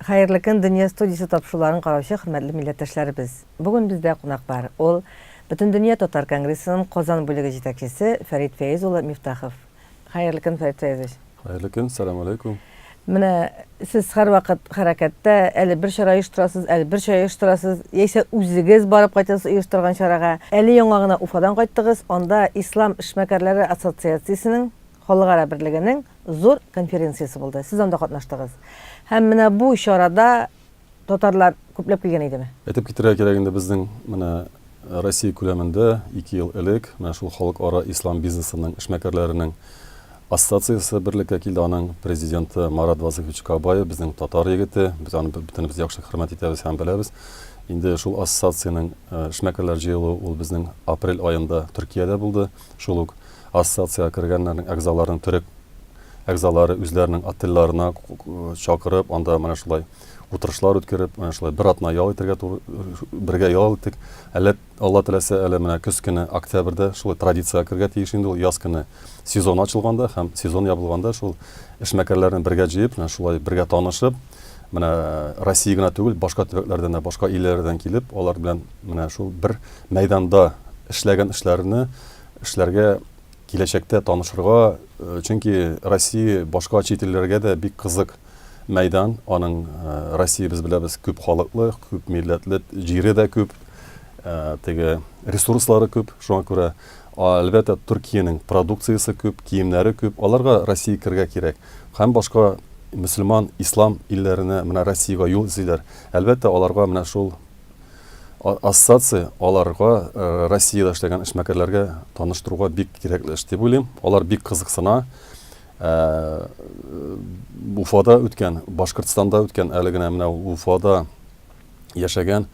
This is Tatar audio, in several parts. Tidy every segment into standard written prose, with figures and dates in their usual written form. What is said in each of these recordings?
Хәерле көн, Дөнья студиясе тапшыруларын караучы хөрмәтле милләттәшләребез. Бүген бездә кунак бар. Ул, Бөтендөнья татар конгрессының Казан бүлеге җитәкчесе Фәрит Фәиз улы Мифтахов. Хәерле көн, Фәрит Фәизович. Хәерле көн, сәлам алейкум. Менә сез һәрвакыт хәрәкәттә, әле бер чара оештырасыз, әле бер чара оештырасыз, яисә үзегез барып кайтасыз оештырган чарага. Әле яңа гына Уфадан кайттыгыз, анда Ислам эшмәкәрләре ассоциациясенең халыкара берлегенең зур конференциясе булды. Сез анда катнаштыгыз. Һәм менә бу чарада татарлар күпләп килгән идеме? Әйтеп китәргә кирәк инде, безнең менә Россия күләмендә 2 ел элек менә шул халыкара ислам бизнесының эшмәкәрләренең ассоциациясе берлеккә килде. Аның президенты Марат Вазыхович Кабаев, безнең татар егете, без аны бөтенебез яхшы хөрмәт итәбез һәм беләбез. Инде шул ассоциациянең эшмәкәрләр җыелуы ул безнең апрель аенда Төркиядә булды. Шул ук ассоциациягә кергәннәрнең әгъзаларының төрек әгъзалары үзләренең отельләренә чакырып, анда менә шулай утырышлар үткәреп, менә шулай бер атна ял итәргә туры, бергә ял иттек. Әле Алла теләсә, әле менә көз көне, октябрьдә шулай традициягә керергә тиеш инде ул, яз көне сезон ачылганда һәм сезон ябылганда шул эшмәкәрләрне бергә җыеп, менә шулай бергә танышып, менә Россия генә түгел, башка төбәкләрдән дә, башка илләрдән килеп, алар белән менә шул бер мәйданда эшләгән эшләрне эшләргә киләчәктә танышырга, чөнки Россия башка чит илләргә дә бик кызык мәйдан. Аның Россия, без беләбез, күп халыклы, күп милләтле, җире дә күп, теге ресурслары күп. Шуңа күрә, әлбәттә, Төркиянең продукциясе күп, киемнәре күп. Аларга Россия керергә кирәк. Һәм башка мөселман, ислам илләренә менә Россиягә юл эзлиләр. Әлбәттә, аларга менә шул Ассоциация аларга Россиядә эшләгән эшмәкәрләргә таныштыруга бик кирәкле эш дип уйлыйм. Алар бик кызыксына. Уфада үткән, Башкортстанда үткән, әле генә менә Уфада яшәгән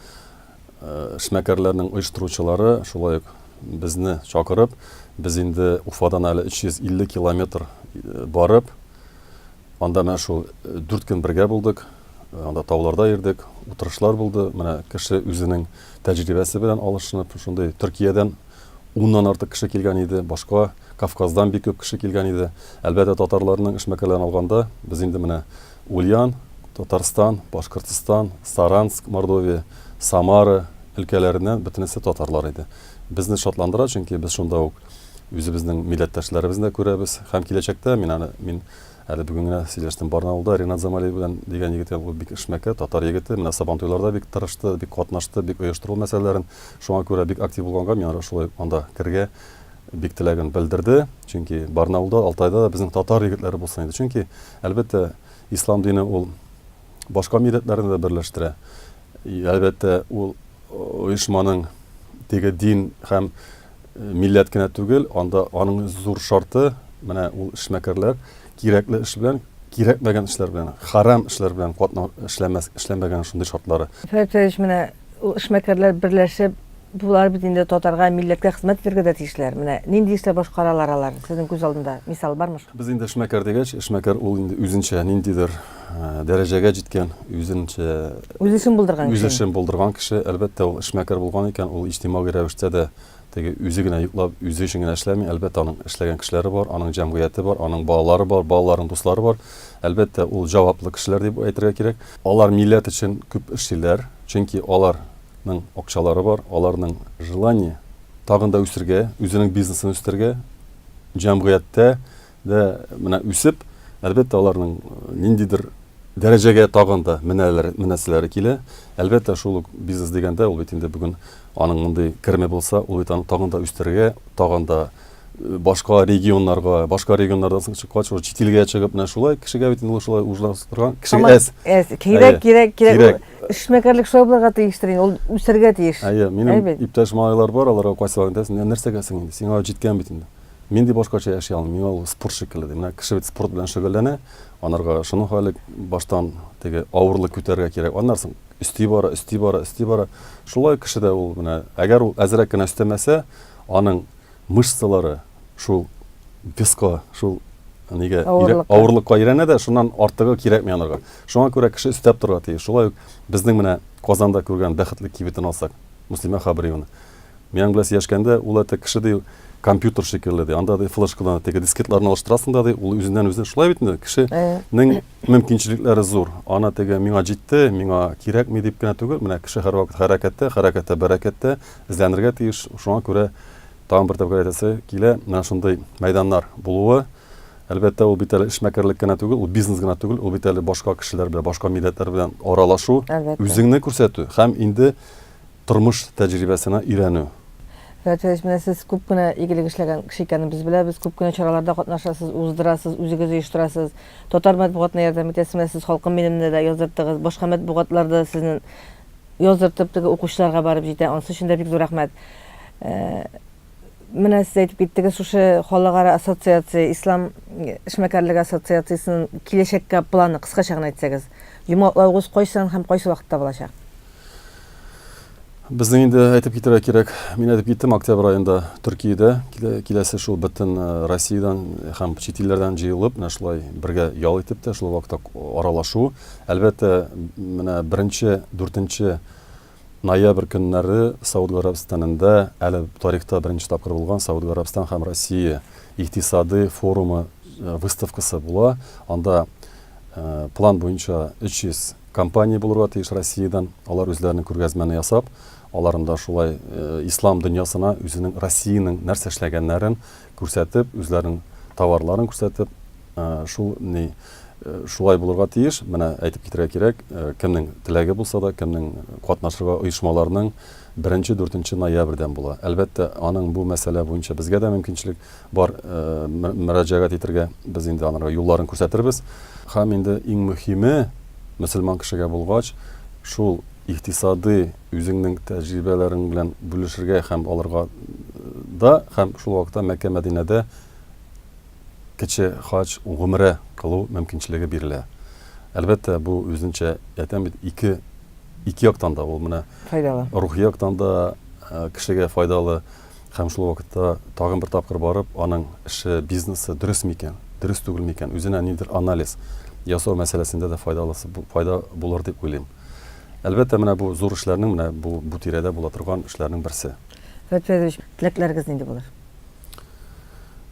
эшмәкәрләрнең оештыручылары шулай ук безне чакырып, без инде Уфадан әле 350 километр барып, Анда менә шул 4 көн бергә булдык. Анда тауларда йөрдек, утырышлар булды. Менә кеше үзенең тәҗрибәсе белән алышынып, шундый Төркиядән уннан артык кеше килгән иде, башка Кавказдан бик күп кеше килгән иде. Әлбәттә, татарларның эшмәкәрләрен алганда, без инде менә Ульян, Татарстан, Башкортстан, Саранск, Мордовия, Самара өлкәләреннән бөтенесе татарлар иде. Безне шатландыра, чөнки без шунда ук үзебезнең милләттәшләребезне дә күрәбез. Һәм киләчәктә мин аны мин әле бүген генә сөйләштем Барнаулда Ринат Замалиев белән дигән егет, ул бик эшмәкәр, татар егете. Менә Сабантуйларда бик тырышты, бик катнашты, бик оештыру мәсьәләләрен. Шуңа күрә бик актив булганга мин аны шулай анда керергә бик теләген белдерде. Чөнки Барнаулда, Алтайда да безнең татар егетләре булсын иде. Чөнки, әлбәттә, ислам дине ул башка милләтләрне дә берләштерә. Әлбәттә, ул оешманың теге дин һәм милләт кенә түгел, анда аның зур шарты, менә ул эшмәкәрләр кирәкле эш белән, кирәкмәгән эшләр белән, харам эшләр белән катна эшләмәс, эшләмәгән шундый шартлары. Фәрит Фәритович, менә ул эшмәкәрләр берләшеп, болар бит инде татарга, милләткә хезмәт итәргә дә тиешләр. Менә нинди эшләр башкаралар алар? Сезнең күз алдында мисал бармы? Без инде эшмәкәр дигәч, эшмәкәр ул инде үзенчә ниндидер дәрәҗәгә җиткән, үзенчә үз эшен булдырган кеше. Үз эшен булдырган кеше, әлбәттә, ул эшмәкәр булган икән, ул иҗтимагый рәвештә дә теге үзе генә йоклап, үзе өчен генә эшләми, әлбәттә, аның эшләгән кешеләре бар, аның җәмгыяте бар, аның балалары бар, балаларының дуслары бар. Әлбәттә, ул җаваплы кешеләр дип әйтергә кирәк. Алар милләт өчен күп эшлиләр, чөнки аларның акчалары бар, аларның желание тагын да үсергә, үзенең бизнесын үстерергә, җәмгыятьтә дә менә үсеп, әлбәттә, аларның ниндидер дәрәҗәгә тагын да менәләр, менәселәре килә. Әлбәттә, шул ук бизнес дигәндә, ул бит инде бүген аның мондый кереме булса, ул бит аны тагын да үстерергә, тагын да башка регионнарга, башка регионнардан соң чыккач, уже чит илгә чыгып, менә шулай кешегә бит инде ул шулай ужлаштырган. Кешегә әз. Әз. Кирәк, кирәк, кирәк. Эшмәкәрлек шулай булырга тиештер инде, ул үсәргә тиеш. Әйе, минем иптәш малайлар бар, аларга кайсы вакыт әйтәсең, нәрсәгә син инде, сиңа җиткән бит инде. Мин ди башкача яши алмыйм, миңа ул спорт шикелле ди. Менә кеше бит спорт белән шөгыльләнә, анарга шуның хәле баштан теге авырлык күтәрергә кирәк. Аннан соң өсти бара, өсти бара, өсти бара. Шулай кеше дә ул менә, әгәр ул әзрәк кенә өстәмәсә, аның мышцалары шул веска, шул нигә авырлыкка өйрәнә дә, шуннан артыгы кирәкми анарга. Шуңа күрә кеше өстәп торырга тиеш. Шулай ук безнең менә Казанда күргән Бәхетле кибетен алсак, Муслимә Хабриеваны. Мин аның белән сөйләшкәндә, ул әйтә, кеше ди, компьютер шикелле ди. Анда ди флешкадан теге дискетларны алыштырасың да ди, ул үзеннән үзе шулай бит инде. Кешенең мөмкинчелекләре зур. Аны теге миңа җитте, миңа кирәкми дип кенә түгел, менә кеше һәрвакыт хәрәкәттә, хәрәкәттә бәрәкәттә, эзләнергә тиеш. Шуңа күрә тагын бер тапкыр әйтәсе килә, менә шундый мәйданнар булуы, әлбәттә, ул бит әле эшмәкәрлек кенә түгел, ул бизнес гына түгел, ул бит әле башка кешеләр белән, башка милләтләр белән аралашу, үзеңне күрсәтү һәм инде тормыш тәҗрибәсенә өйрәнү. Фәрит Фәйзович, менә сез күп кенә игелек эшләгән кеше икәнен без беләбез, күп кенә чараларда катнашасыз, уздырасыз, үзегез оештырасыз, татар матбугатына ярдәм итәсез, менә сез Халкым минемне дә яздырттыгыз, башка матбугатлар да сезнең яздыртып теге укучыларга барып җитә, анысы өчен дә бик зур рәхмәт. Менә сез әйтеп киттегез, шушы халыкара ассоциация, ислам эшмәкәрлеге ассоциациясенең киләчәккә планы, кыскача гына әйтсәгез, йомгаклавыгыз кайчан һәм кайсы вакытта булачак? Безнең инде әйтеп китәргә кирәк, мин әйтеп киттем, октябрь аенда Төркиядә киләсе шул бөтен Россиядән һәм чит илләрдән җыелып, менә шулай бергә ял итеп тә, шул вакытта аралашу. Әлбәттә, менә беренче, дүртенче ноябрь көннәре Сауд Гарәбстанында әле тарихта беренче тапкыр булган Сауд Гарәбстан һәм Россия икътисады форумы выставкасы була. Анда план буенча 300 Компания булырга тиеш Россиядән, алар үзләренең күргәзмәне ясап, алар анда шулай ислам дөньясына үзенең Россиянең нәрсә эшләгәннәрен күрсәтеп, үзләренең товарларын күрсәтеп, шул ни шулай булырга тиеш. Менә әйтеп китәргә кирәк, кемнең теләге булса да, кемнең катнашырга оешмаларның беренче, дүртенче ноябрьдән була. Әлбәттә, аның бу мәсьәлә буенча безгә дә мөмкинчелек бар мөрәҗәгать итергә, без инде анарга юлларын күрсәтербез. Һәм инде иң мөһиме, мөселман кешегә булгач, шул икътисадый үзеңнең тәҗрибәләрең белән бүлешергә һәм алырга да, һәм шул вакытта Мәккә-Мәдинәдә кече хаҗ, гомрә кылу мөмкинчелеге бирелә. Әлбәттә, бу үзенчә, әйтәм бит, ике ике яктан да ул менә файдалы. Рухи яктан да кешегә файдалы. Һәм шул вакытта тагын бер тапкыр барып, аның эше, бизнесы дөрес микән, дөрес түгел микән, үзенә ниндидер анализ ясау мәсьәләсендә дә файдалысы, файда булыр дип уйлыйм. Әлбәттә, менә бу зур эшләрнең, менә бу, бу тирәдә була торган эшләрнең берсе. Фәрит Фәйзович, теләкләрегез нинди булыр?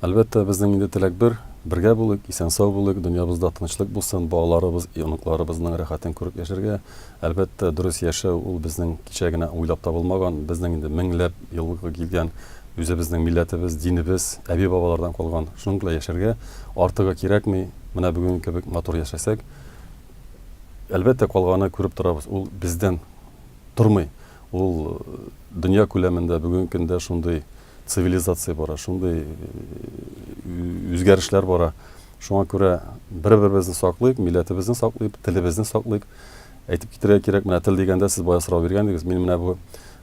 Әлбәттә, безнең инде теләк бер, бергә булыйк, исән-сау булыйк, дөньябызда тынычлык булсын, балаларыбыз, оныкларыбызның рәхәтен күреп яшәргә. Әлбәттә, дөрес яшәү ул безнең кичә генә уйлап табылмаган, безнең инде меңләп елгы килгән үзебезнең милләтебез, динебез, әби-бабалардан калган. Шуның белән яшәргә, артыгы кирәкми, менә бүгенге кебек матур яшәсәк, әлбәттә, калганы күреп торабыз, ул бездән тормый. Ул дөнья күләмендә бүгенге көндә шундый цивилизация бара, шундый үзгәрешләр бара. Шуңа күрә бер-беребезне саклыйк, милләтебезне саклыйк, телебезне саклыйк. Әйтеп китәргә кирәк, менә тел дигәндә сез бая сорау биргән идегез. Мин менә бу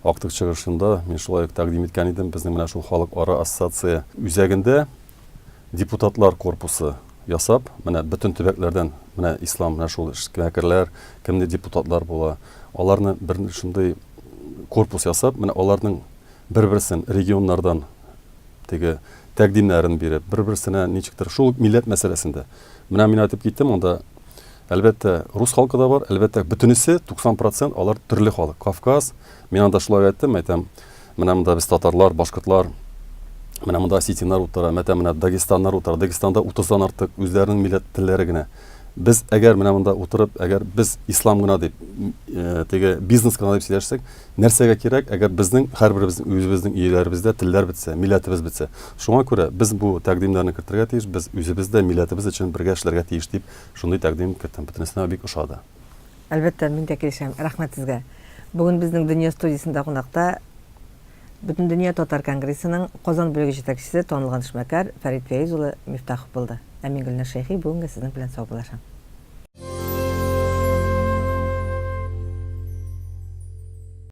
актык чыгышында мин шулай ук тәкъдим иткән идем, безнең менә шул халыкара ассоциация үзәгендә депутатлар корпусы ясап, менә бөтен төбәкләрдән менә ислам, менә шул эшмәкәрләр, кемне депутатлар була, аларны бер шундый корпус ясап, менә аларның бер-берсен регионнардан теге тәкъдимнәрен биреп, бер-берсенә ничектер шул ук милләт мәсьәләсендә. Менә мин әйтеп киттем, анда әлбәттә рус халкы да бар, әлбәттә бөтенесе 90 процент алар төрле халык. Кавказ, мин анда шулай әйттем, әйтәм, менә монда без татарлар, башкортлар, менә монда осетиннар утыра, мәтә менә дагестаннар утыра. Дагестанда 30-дан артык үзләренең милләт телләре генә. Без әгәр менә монда утырып, әгәр без ислам гына дип, э, теге бизнес гына дип сөйләшсәк, Нәрсәгә кирәк, әгәр безнең һәрберебезнең үзебезнең өйләребездә телләр бетсә, милләтебез бетсә? Шуңа күрә без бу тәкъдимнәрне кертергә тиеш, без үзебез дә милләтебез өчен бергә эшләргә тиеш дип шундый тәкъдим керттем. Бөтенесенә бик ошады. Әлбәттә, мин дә килешәм. Рәхмәт сезгә. Бүген безнең Дөнья студиясендә кунакта Бөтендөнья татар конгрессының Казан бүлеге җитәкчесе, танылган эшмәкәр Фәрит Фәиз улы Мифтахов булды. Ә мин Гөлназ Шәйхи бүгенгә сезнең белән саубуллашам.